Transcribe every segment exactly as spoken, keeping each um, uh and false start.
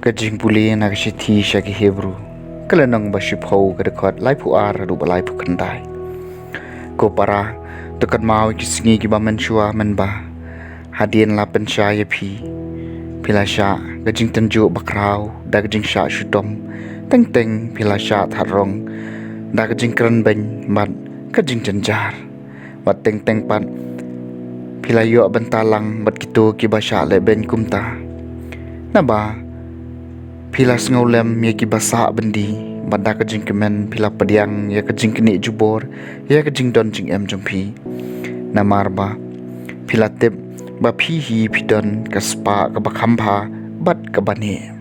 Ka jingpule na ka shithi sha ki Hebru, ka lynnong ba shiphew, ka dkhot laiphew ar haduh ba laiphew khyndai. Ko para, to kynmaw ïa ki sngi kiba mynshuwa mynba hadien la pynshai ïa phi, phi la shah ka jingtynjuh bakhraw da ka jingshah shitom. Teng teng phi la shah thad rong da ka jingkren beiñ bad ka jingjynjar. Bad teng teng pat phi la ïoh bynta lang bad kito kiba shah leh beiñ kumta. Naba phi la sngewlem ïa kiba sah byndi, bad da ka jingkmen phi la pdiang ïa ka jingknieh jubor ïa ka jingdon jingem jong phi. Namar ba phi la tip ba phi hi phi don ka spah kaba kham bha bad kaba neh.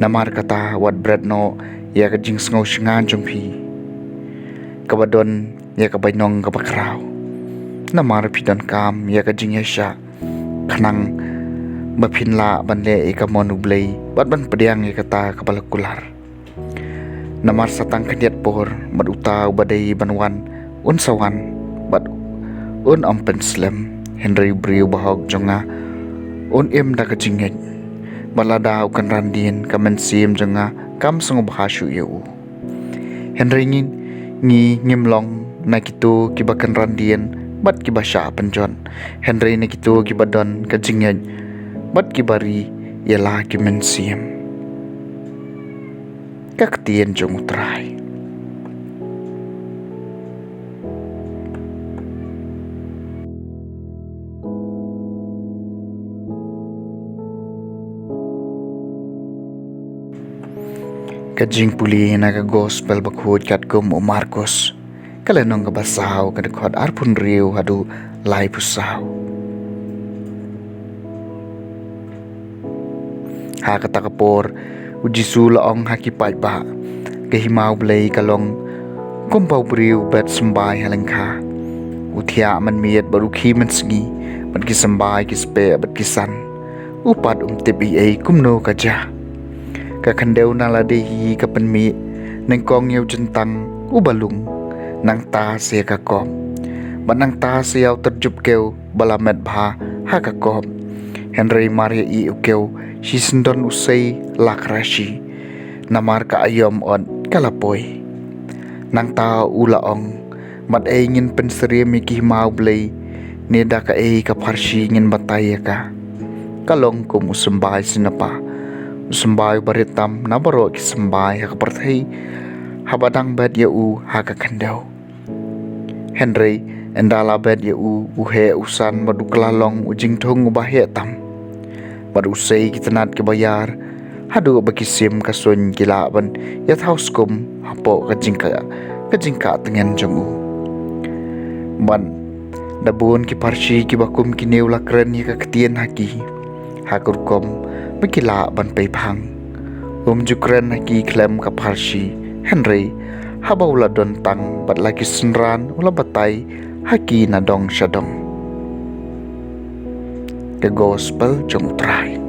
Namar kata wat bret noh ïa ka jingsngew shngaiñ jong phi kaba don ïa ka bainong kaba khraw. Namar phi donkam ïa ka jingïaishah khnang ba phin lah ban leh ïa ka mon U Blei bad ban pdiang ïa kata kaba la kular. Namar sa tang khyndiat por bad uta uba dei ban wan un sa wan bad un ym pynslem. Hynrei u briew bahok jong nga un im da ka jingngeit, bad lada u kynran dien, ka mynsiem jong nga kam sngewbha shuh ïa u. Hynrei ngi, ngi ngim long na kito kiba kynran dien bad kiba shah pynjot, hynrei na kito kiba don ka jingngeit bad kiba ri ïa la ki mynsiem. Ka ktien jong U Trai. Ka jingpule na ka Gospel Bakhuid katkum u Markus, ka lynnong kaba saw, ka dkhot arphew hynriew haduh laiphew saw. Ha kata ka por, u Jisu u la ong ha ki paidbah, ka hima U Blei ka long kumba u briew u bet symbai ha lyngkha. U thiah mynmiet bad u khie mynsngi, bad ki symbai ki speh bad ki san. U pat um tip ei ei kumno ka jia. Ka khyndew na lade hi ka pynmih nyngkong ïa u jyntang uba lung, nangta sa ïa ka kop, bad nangta sa ïa u tyrjup kew ba la met bha ha ka kop. Hynrei mar ïa ih u kew, shisyndon u sei la khrashi, namar ka aïom ot ka la poi. Nangta u la ong, bad ei ngin pynsyriem ïa ki hima U Blei, ne da kaei ka pharshi ngin batai ïa ka? Ka long kum u symbai sniper, u symbai uba rit tam na baroh ki symbai ha ka pyrthei, haba dang bet ïa u ha ka khyndew. Hynrei ynda la bet ïa u, u heh u san bad u kylla long u jingthung uba heh tam. Bad u sei ki tnat kiba ïar, haduh ba ki sim ka suiñ ki lah ban ïathaw skum hapoh ka jingkah, ka jingkah tngen jong u. Bad da bun ki pharshi kiba kum kine u la kren ïa ka ktien ha ki, ha ka rukom ba ki lah ban pei phang. Um ju kren ha ki khlem ka pharshi, hynrei haba u la don tang bad la ki synran, u la batai ha ki na dong sha dong. Ka Gospel jong U Trai.